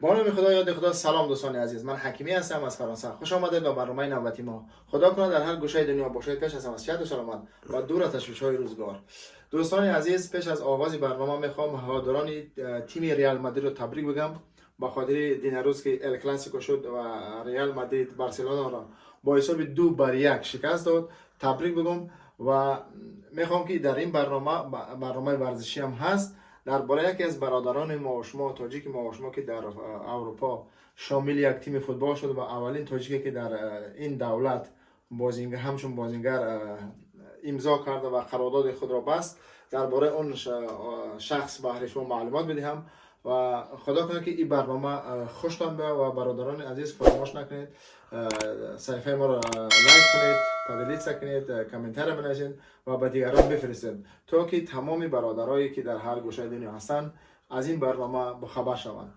Бо номи Худо, ёди Худо. Салом, дӯстони азиз, ман Ҳакимӣ ҳастам аз Фаронса. Хуш омадед ба барномаи навбати мо. Худо кунад, дар ҳар гӯшаи дунё бошед, пеш аз ҳама сиҳату саломат ва дур аз ташвишҳои рӯзгор. Дӯстони азиз, пеш аз оғози барнома мехоҳам ҳаводорони тими Реал Мадридро табрик бигам ба хотири динарӯз, ки Эл Классико шуд ва Реал Мадрид Барселонаро бо ҳисоби 2-1 шикаст дод. Табрик бигум ва мехоҳам, ки дар ин барнома, барномаи варзишӣ ҳам ҳаст, дар бораи яке аз бародарони мо, шумо, тоҷики мо, шумо, ки дар Аврупо шомили як тими футбол шуд ва аввалин тоҷике, ки дар ин давлат бозингар, ҳамчун бозингар имзо карда ва қарордоди худро баст, дар бораи он шахс баҳри шумо маълумот бидиҳам. Ва Худо кунад, ки ин барнома хуштон биёяд. Ва бародарони азиз, фаромӯш накунед, саҳифаи моро лайк кунед, поделиться кунед, комментария бинависед ва ба дигарон бифиристед, то ки тамоми бародарое, ки дар ҳар гӯшаи дунё ҳастанд, аз ин барнома бохабар шаванд.